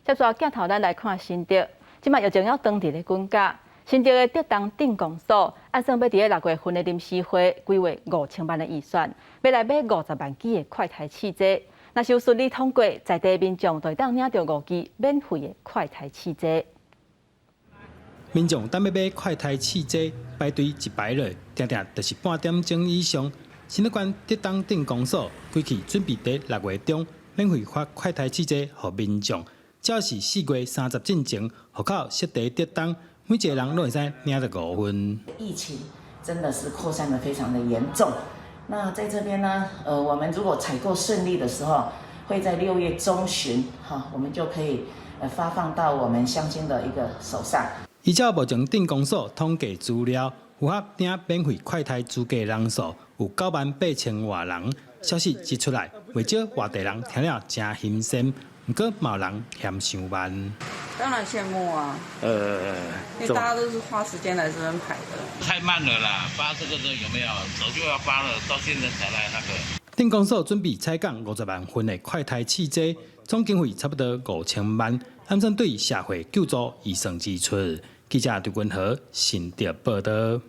接續鏡頭，咱來看新竹，這擺疫情猶當佇咧滾絞。新竹的竹東鎮公所，按算欲佇咧6月份的臨時會規劃5000萬的預算，欲來買50萬支的快篩試劑。若是有順利通過，在地民眾就會當領著五支免費的快篩試劑。民眾等欲買快篩試劑，排隊一排落，定定就是半點鐘以上。新竹縣竹東鎮公所規氣準備佇6月中免費發快篩試劑予民眾，只要是4月30進前，戶口設佇竹東，每一個人攏會使領著五份。疫情真的是擴散得非常的嚴重。那在這邊呢，我們如果採購順利的時候，會在6月中旬，哈，我們就可以發放到我們鄉親的一個手上。依照目前鎮公所統計資料，符合領免費快篩資格人數有9萬8千外人。消息一出來，袂少外地人聽了誠欣羨，毋過嘛有人嫌傷慢。當然羨慕啊！因為大家都是花時間來這邊排的。太慢了啦，發這個的有沒有？早就要發了，到現在才來那個。鎮公所準備採購50萬份的快篩試劑，總經費差不多5000萬，按算對社會救助預算支出。記者陳君和新竹報導。